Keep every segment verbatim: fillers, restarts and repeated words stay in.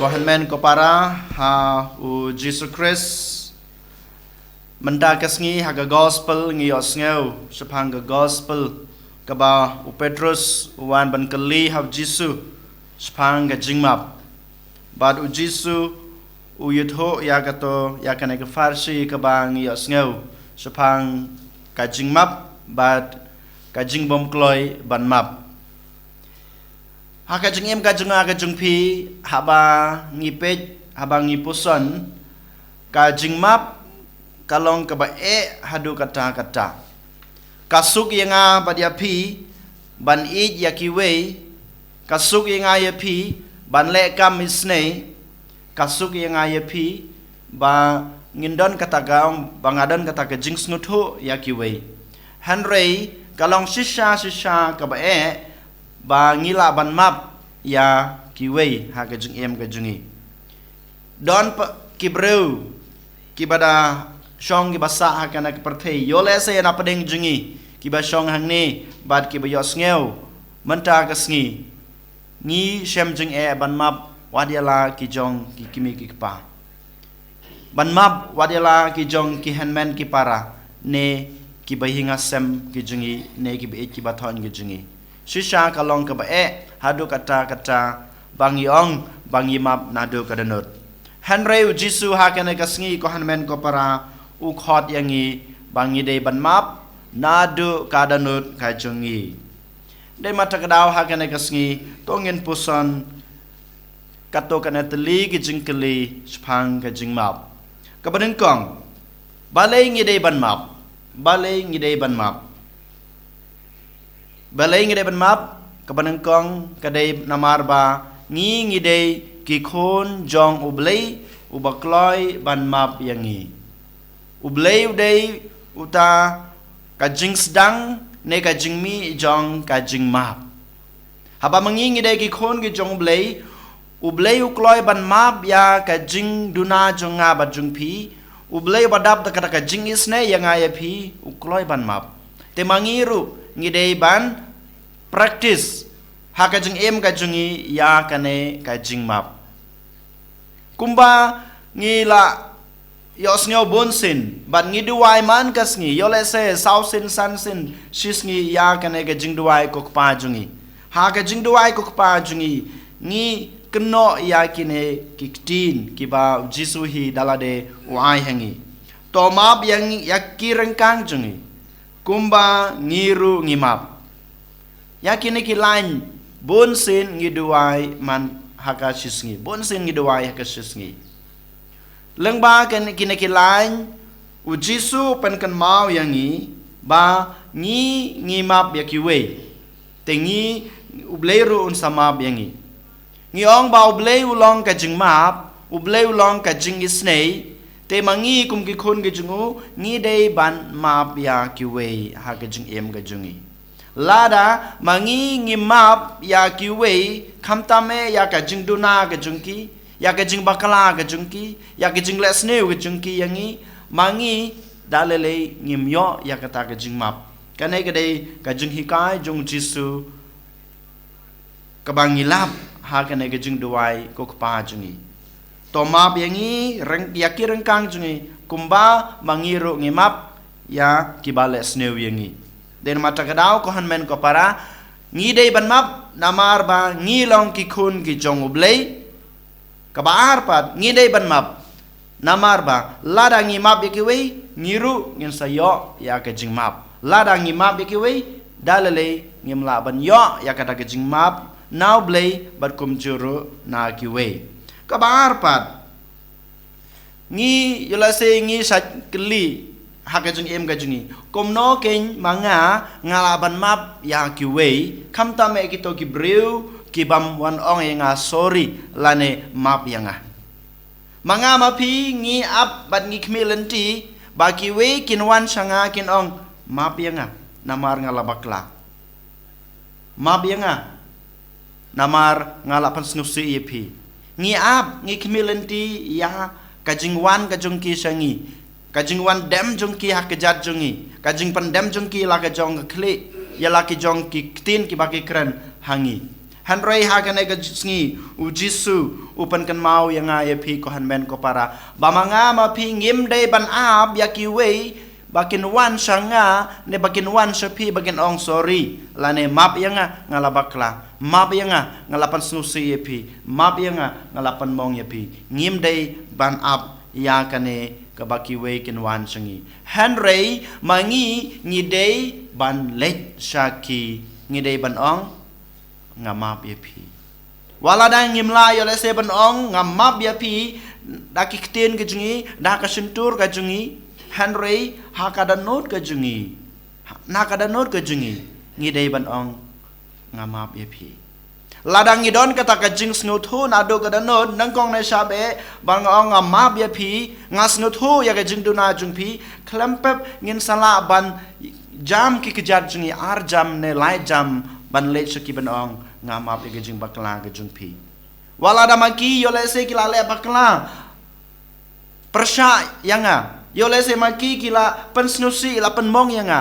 Ko hynmen ko para ha u Jisu Khrist. Mynta ka sngi ha ka gospel ngi ïohsngew shaphang ka gospel kaba u Petrus u wan ban kylli ha u Jisu shaphang ka jingmap. Bad u Jisu u ïathuh ïa kato ïa kane ka pharshi kaba ngi ïohsngew shaphang ka jingmap bad ka jingbym kloi ban map. Ha ka jingim ka jong nga ka jong phi, haba ngi peit, haba ngi puson, ka jingmap ka long kaba eh haduh katta katta. Ka suk ïa nga bad ïa phi ban ïeit ïa kiwei, ka suk ïa nga ïa phi ban leh kam isynei, ka suk ïa nga ïa phi ba ngin don kata ka ong, ba nga don kata ka jingsngewthuh ïa kiwei. Hynrei ka long shisha shisha kaba eh ba ngi lah ban map ïa kiwei ha ka jingim ka jong ngi. Don pa ki briew kiba da shong kiba sah ha kane ka pyrthei, ïoh lehse na pdeng jong ngi, kiba shong hangne bad kiba ïohsngew mynta ka sngi. Ngi shem jingeh ban map wat ïa la ki jong ki kmie ki kpa, ban map wat ïa la ki jong ki hynmen ki para, ne kiba ïing ha sem ki jong ngi, ne kiba ïeit kiba thoh ki jong ngi. Shisha ka long kaba eh haduh katta katta ba ngi ong ba ngi map naduh ka dohnud. Hynrei u Jisu ha kane ka sngi, ko hynmen ko para, u khot ïa ngi ba ngi dei ban map naduh ka dohnud ka jong ngi. Dei mynta ka daw ha kane ka sngi to ngin puson kato kane tylli ki jingkylli shaphang ka jingmap. Kaba nyngkong, balei ngi dei ban map? Balei ngi dei ban map? Balei ngi dei ban map? Kaba nyngkong ka dei namar ba ngi ngi dei ki khun jong U Blei uba kloi ban map ïa ngi. U Blei u dei uta ka jingsdang ne ka jingmih jong ka jingmap. Haba ma ngi ngi dei ki khun ki jong U Blei, U Blei u kloi ban map ïa ka jingduna jong nga bad jong phi. U Blei uba dap da kata ka jingisynei ïa nga ïa phi, u kloi ban map. Te ma ngi ruh ngi dei ban practice ha ka jingim ka jong ngi ïa kane ka jingmap. Kumba ngi la ïohsngew bun sien bad ngi duwai man ka sngi, ïoh lehse saw sien san sien shi sngi ïa kane ka jingduwai ko Kpa jong ngi. Ha ka jingduwai ko Kpa jong ngi, ngi kynnoh ïa kine ki ktien kiba u Jisu hi da lade u ai ha ngi. To map ïa ngi, ïa ki ryngkang jong ngi, kumba ngi ruh ngi map. Ïa kine ki lain bun sien ngi duwai man ha ka shi sngi, bun sien ngi duwai ha ka shi sngi. Lyngba kine ki lain, u Jisu u pynkynmaw ïa ngi ba ngi ngi map ïa kiwei. Te ngi, U Blei ruh un sa map ïa ngi. Ngi ong ba U Blei u long ka jingmap, U Blei u long ka jingisynei. Te ma ngi kum ki khun ki jong u, ngi dei ban map ïa kiwei ha ka jingim ka jong ngi. Lada ma ngi ngi map ïa kiwei, khamtam eh ïa ka jingduna ka jong ki, ïa ka jingbakla ka jong ki, ïa ka jinglehsniew ka jong ki ïa ngi, ma ngi da lei lei ngim ïoh ïa kata ka jingmap. Kane ka dei ka jinghikai jong u Jisu kaba ngi lap ha kane ka jingduwai ko Kpa jong ngi. To map ïa ngi, ryng-, ïa ki ryngkang jong ngi, kumba ma ngi ruh ngi map ïa kiba lehsniew ïa ngi. Dei namar kata ka daw ko hynmen ko para, ngi dei ban map namar ba ngi long ki khun ki jong U Blei. Kaba ar pat, ngi dei ban map namar ba lada ngi map ïa kiwei, ngi ruh ngin sa ïoh ïa ka jingmap. Lada ngi map ïa kiwei, da lei lei ngim lah ban ïoh ïa kata ka jingmap na U Blei bad kumjuh ruh na kiwei. Kaba ar pat, ngi, ïoh lehse ngi sa kylli ha ka jingim ka jong ngi, kumno keiñ ma nga nga lah ban map ïa kiwei, khamtam eh kito ki briew ki bym wan ong ïa nga sorry lane map ïa nga. Ma nga ma phi ngi ap bad ngi khmih lynti ba kiwei kin wan sha nga kin ong map ïa nga namar nga la bakla. Map ïa nga namar nga la pynsngewsih ïa phi. Ngi ap, ngi khmih lynti ïa ka jingwan ka jong ki sha ngi, ka jingwan dem jong ki ha ka kjat jong ngi, ka jingpyndem jong ki la ka jong ka khlieh, ïa la ki jong ki ktien kiba ki kren ha ngi. Hynrei ha kane ka sngi, u Jisu u pynkynmaw ïa nga ïa phi ko hynmen ko para, ba ma nga ma phi ngim dei ban ap ïa kiwei ba kin wan sha nga, ne ba kin wan sha phi ba kin ong sorry, lane map ïa nga, nga la bakla, map ïa nga, nga la pynsngewsih ïa phi, map ïa nga, nga la pynmong ïa phi. Ngim dei ban ap ïa kane kaba kiwei kin wan sha ngi. Hynrei ma ngi ngi dei ban leit sha ki, ngi dei ban ong nga map ïa phi. Wat lada ngim lah ïoh lehse ban ong nga map ïa phi da ki ktien ka jong ngi, da ka shyntur ka jong ngi, hynrei ha ka dohnud ka jong ngi, na ka dohnud ka jong ngi, ngi dei ban ong nga map ïa phi. Lada ngi don kata ka jingsngewthuh naduh ka dohnud, nyngkong ne shaba, ba nga ong nga map ïa phi, nga sngewthuh ïa ka jingduna jong phi, khlem pep ngin sa lah ban jam ki kjat jong ngi ar jam ne lai jam ban leit sha ki ban ong nga map ïa ka jingbakla ka jong phi. Wat lada ma ki ïoh lehse ki la leh bakla pyrshah ïa nga, ïoh lehse ma ki ki la pynsngewsih, la pynmong ïa nga,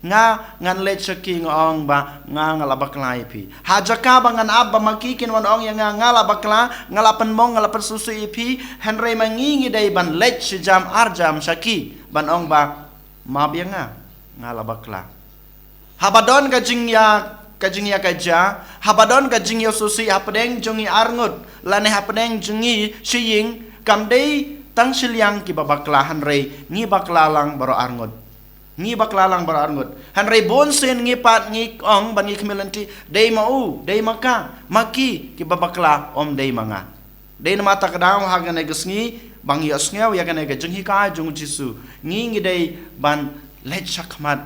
nga ngan leit sha ki nga ong ba nga, nga la bakla ïa phi. Ha jaka ba ngan ap ba ma ki kin wan ong ïa nga nga la bakla, nga la pynmong, nga la pynsngewsih ïa phi, hynrei ma ngi ngi dei ban leit shi jam ar jam sha ki ban ong ba map ïa nga, nga la bakla. Haba don ka jingïa, ka jingïakajia, haba don ka jingïasngewsih hapdeng jong ngi arngut lane hapdeng jong ngi shi ïing, kam dei tang shiliang kiba bakla, hynrei ngi bakla lang baroh arngut. Ngi bakla lang baroh arngut. Hynrei bun sien ngi pat ngi ong ban ngi khmih lynti, dei ma u, dei ma ka, ma ki kiba bakla, ym dei ma nga. Dei namar kata ka daw ha kane ka sngi ba ngi ïohsngew ïa kane ka jinghikai jong u Jisu, ngi ngi dei ban leit shakhmat,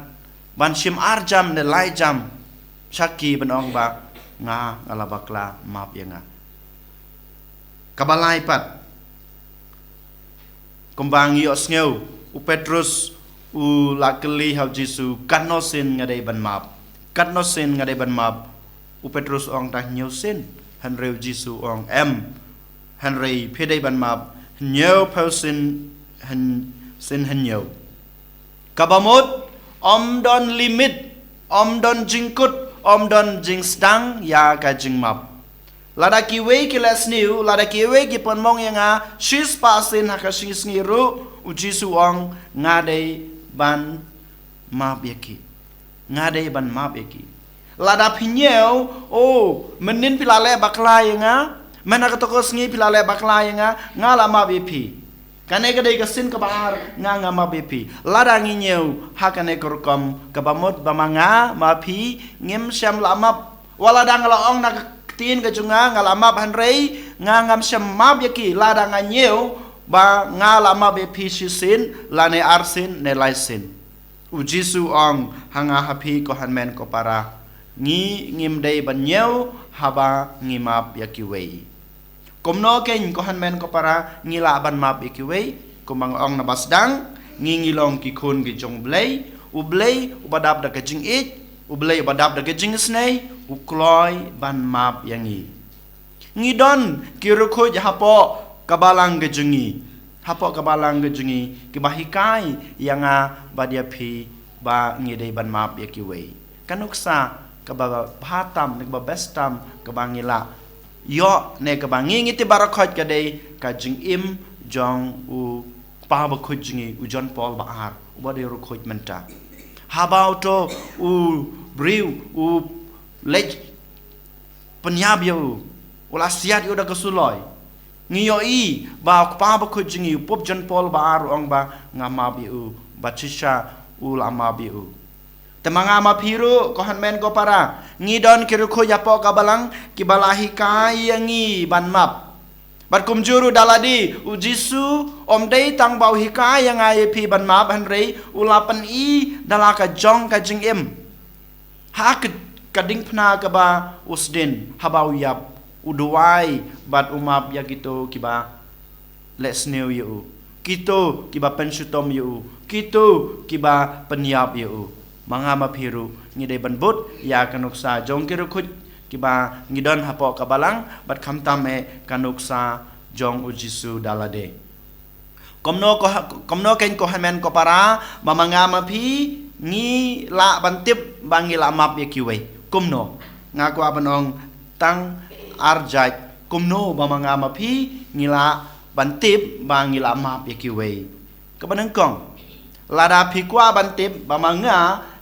ban shim ar jam ne lai jam sha ki ban ong ba nga, nga la bakla, map ïa nga. Kaba lai pat, kumba ngi ïohsngew, u Petrus u la kylli ha u Jisu, katno sien nga dei ban map? Katno sien nga dei ban map? U Petrus u ong tang hynñiew sien. Hynrei u Jisu u ong em. Hynrei phi dei ban map hynñiew phew sien, hyn-, sien hynñiew. Kaba mut, ym don limit, ym don jingkut, ym don jingsdang ïa ka jingmap. Lada kiwei ki leh sniew, lada kiwei ki pynmong ïa nga shispah sien ha ka sngi sngi ruh, u Jisu u ong nga dei ban map ïa ki. Nga dei ban map ïa ki. Lada phi ñiew, oh, mynnin phi la leh bakla ïa nga, mynta kato ka sngi phi la leh bakla ïa nga, nga la map ïa phi. Kane ka dei ka sien kaba ar, nga, nga map ïa phi. Lada ngi ñiew ha kane ka rukom, kaba mut ba ma nga ma phi ngim shym la map. Wat lada nga la ong na ka ktien ka jong nga nga la map, hynrei nga ngam shym map ïa ki lada nga ñiew ba nga la map ïa phi shisien lane arsien ne laisien. U Jisu u ong ha nga ha phi ko hynmen ko para, ngi ngim dei ban ñiew haba ngi map ïa kiwei. Kumno kein ko hynmen ko para ngi lah ban map ïa kiwei? Kumba nga ong na ba sdang, ngi ngi long ki khun ki jong U Blei, U Blei uba dap da ka jingïeit, U Blei uba dap da ka jingisynei, u kloi ban map ïa ngi. Ngi don ki riewkhuid hapoh ka balang ka jong ngi, hapoh ka balang ka jong ngi, kiba hikai ïa nga bad ïa phi ba ngi dei ban map ïa kiwei. Ka nuksa kaba bha tam ne kaba best tam kaba ngi lah ïoh ne kaba ngi ngi tip baroh khoit ka dei ka jingim jong u kpa bakhuid jong ngi, u John Paul ba ar, uba dei riewkhuid mynta. Haba uto u briew u leit pynïap ïa u, u la siat ïa u da ka suloi, ngi ïohi ba u kpa bakhuid jong ngi, u Pope John Paul ba ar, u ong ba nga map ïa u, bad shisha u la map ïa u. Te ma nga ma phi ruh ko hynmen ko para, ngi don ki riewkhuid hapoh ka balang kiba la hikai ïa ngi ban map. Bad kumjuh ruh da lade, u Jisu um dei tang ba u hikai ïa nga ïa phi ban map, hynrei u la pyni da la ka jong ka jingim. Ha ka, ka diengphna kaba u sdien, haba u ïap, u duwai bad u map ïa kito kiba leh sniew ïa u, kito kiba pynshitom ïa u, kito kiba pynïap ïa u. Ma nga ma phi ruh ngi dei ban bud ïa ka nuksa jong ki riewkhuid kiba ngi don hapoh ka balang, bad khamtam eh ka nuksa jong u Jisu da lade. Kumno ko, kumno kein ko hynmen ko para, ba ma nga ma phi ngi lah ban tip ba ngi lah map ïa kiwei? Kumno? Nga kwah ban ong tang ar jait, kumno ba ma nga ma phi ngi lah ban tip ba ngi lah map ïa kiwei. Kaba nyngkong, lada phi kwah ban tip ba ma nga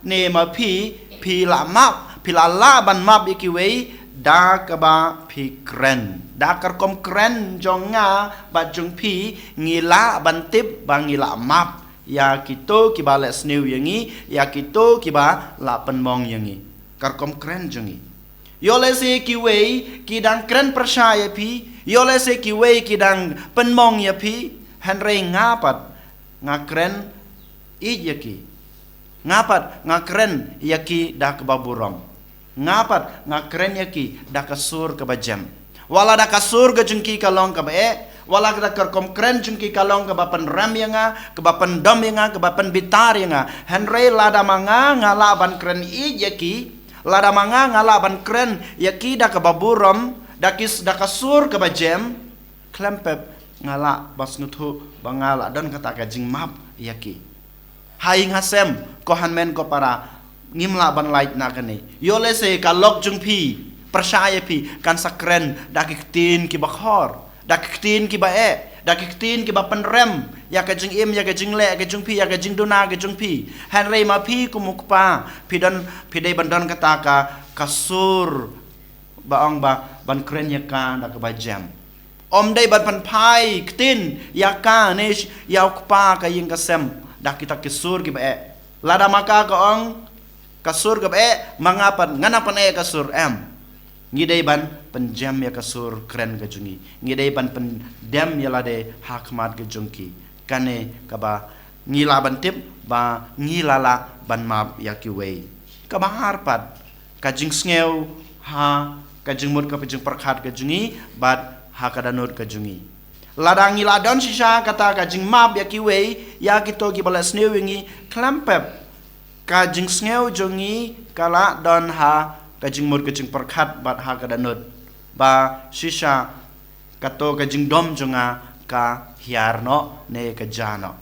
ne ma phi, phi lah map, phi lah lah ban map ïa kiwei, da kaba phi kren. Da ka rukom kren jong nga bad jong phi ngi lah ban tip ba ngi lah map ïa kito kiba leh sniew ïa ngi, ïa kito kiba lah pynmong ïa ngi. Ka rukom kren jong ngi. Ïoh lehse kiwei ki dang kren pyrshah ïa phi, ïoh lehse kiwei ki dang pynmong ïa phi, hynrei nga pat nga kren ïeit ïa ki. Nga pat nga kren ïa ki da kaba burom. Nga pat nga kren ïa ki da ka sur kaba jem. Wat la da ka sur ka jong ki ka long kaba eh, wat la da ka rukom kren jong ki ka long kaba pynrem ïa nga, kaba pyndom ïa nga, kaba pynbitar ïa nga. Hynrei lada ma nga nga lah ban kren ïeit ïa ki, lada ma nga nga lah ban kren ïa ki da kaba burom, da ki s-, da ka sur kaba jem, khlem pep nga lah ban sngewthuh ba nga lah don kata ka jingmap ïa ki. Ha ïing ha sem, ko hynmen ko para, ngim lah ban lait na kane. Ïoh lehse ka lok jong phi pyrshah ïa phi, kan sa kren da ki ktien kiba khor, da ki ktien kiba eh, da ki ktien kiba pynrem ïa ka jingim, ïa ka jingleh ka jong phi, ïa ka jingduna ka jong phi. Hynrei ma phi kum u kpa, phi don, phi dei ban don kata ka, ka sur ba ong ba ban kren ïa ka da kaba jem. Ym dei ban pynphai ktien ïa ka ne ïa u kpa ka ïing ka sem da kita ki sur kiba eh. Lada ma ka ka ong ka sur kaba eh, ma nga pat ngan nang pyn-eh ka sur, em. Ngi dei ban pynjem ïa ka sur kren ka jong ngi. Ngi dei ban pyndem ïa lade ha khmat ka jong ki. Kane kaba ngi lah ban tip ba ngi lah lah ban map ïa kiwei. Kaba ar pat, ka jingsngew ha ka jingmut ka jingpyrkhat ka jong ngi bad ha ka dohnud ka jong ngi. Lada ngi lah don shisha kata ka jingmap ïa kiwei, ïa kito kiba leh sniew ïa ngi, khlem pep ka jingsngew jong ngi ka lah don ha ka jingmut ka jingpyrkhat bad ha ka dohnud ba shisha kato ka jingdom jong nga ka hiar noh ne ka ja noh.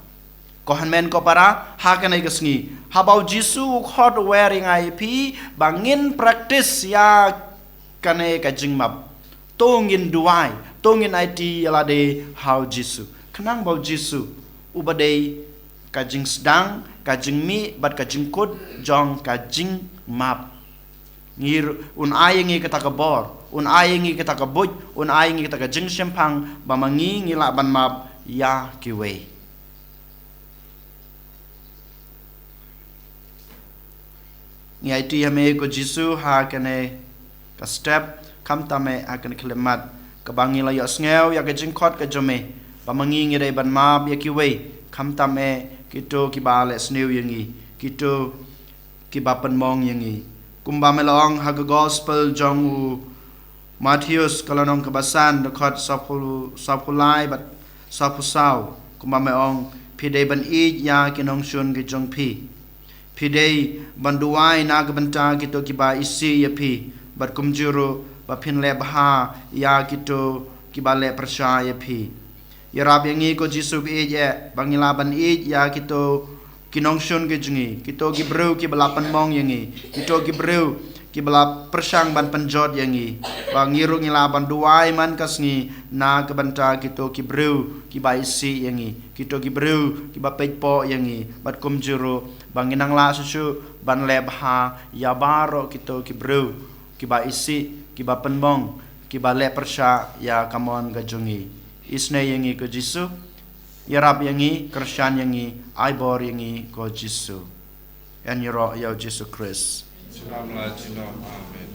Ko hynmen ko para, ha kane ka sngi, haba u Jisu u khot u wer ïa nga ïa phi ba ngin practice ïa kane ka jingmap, to ngin duwai, to ngin aiti ïa lade ha u Jisu. Khnang ba u Jisu uba dei ka jingsdang, ka jingmih bad ka jingkut jong ka jingmap, ngir un ai ïa ngi kata ka bor, un ai ïa ngi kata ka buit, un ai ïa ngi kata ka jingshemphang ba ma ngi ngi lah ban map ïa kiwei. Ngi aiti ïa me ko Jisu ha kane ka step, khamtam eh ha kane ka khyllipmat kaba ngi la ïohsngew ïa ka jingkhot ka jong me ba ma ngi ngi dei ban map ïa kiwei, khamtam eh kito kiba leh sniew ïa ngi, kito kiba pynmong ïa ngi. Kumba me la ong ha ka gospel jong u Mathaios ka lynnong kaba san, dkhot sawphew, sawphew lai bad sawphew saw, kumba me ong, phi dei ban ïeit ïa ki nongshun ki jong phi. Phi dei ban duwai na ka bynta kito kiba isih ïa phi, bad kumjuh ruh ba phin leh bha ïa kito kiba leh pyrshah ïa phi. Ïarap ïa ngi ko Jisu ba ïeit eh, ba ngi lah ban ïeit ïa kito ki nongshun ki jong ngi, kito ki briew kiba la pynmong ïa ngi, kito ki briew kiba la pyrshang ban pynjot ïa ngi. Ba ngi ruh ngi lah ban duwai man ka sngi na ka bynta kito ki briew kiba isih ïa ngi, kito ki briew kiba peit poh ïa ngi, bad kumjuh ruh ba ngin nang lah shuh shuh ban leh bha ïa baroh kito ki briew kiba isih, kiba pynmong, kiba leh pyrshah ïa ka mon ka jong ngi. Isynei ïa ngi ko Jisu, ïarap ïa ngi, kyrshan ïa ngi, ai bor ïa ngi ko Jisu. Yn ïaroh ïa u Jisu Khrist. Junom la junom. Amen.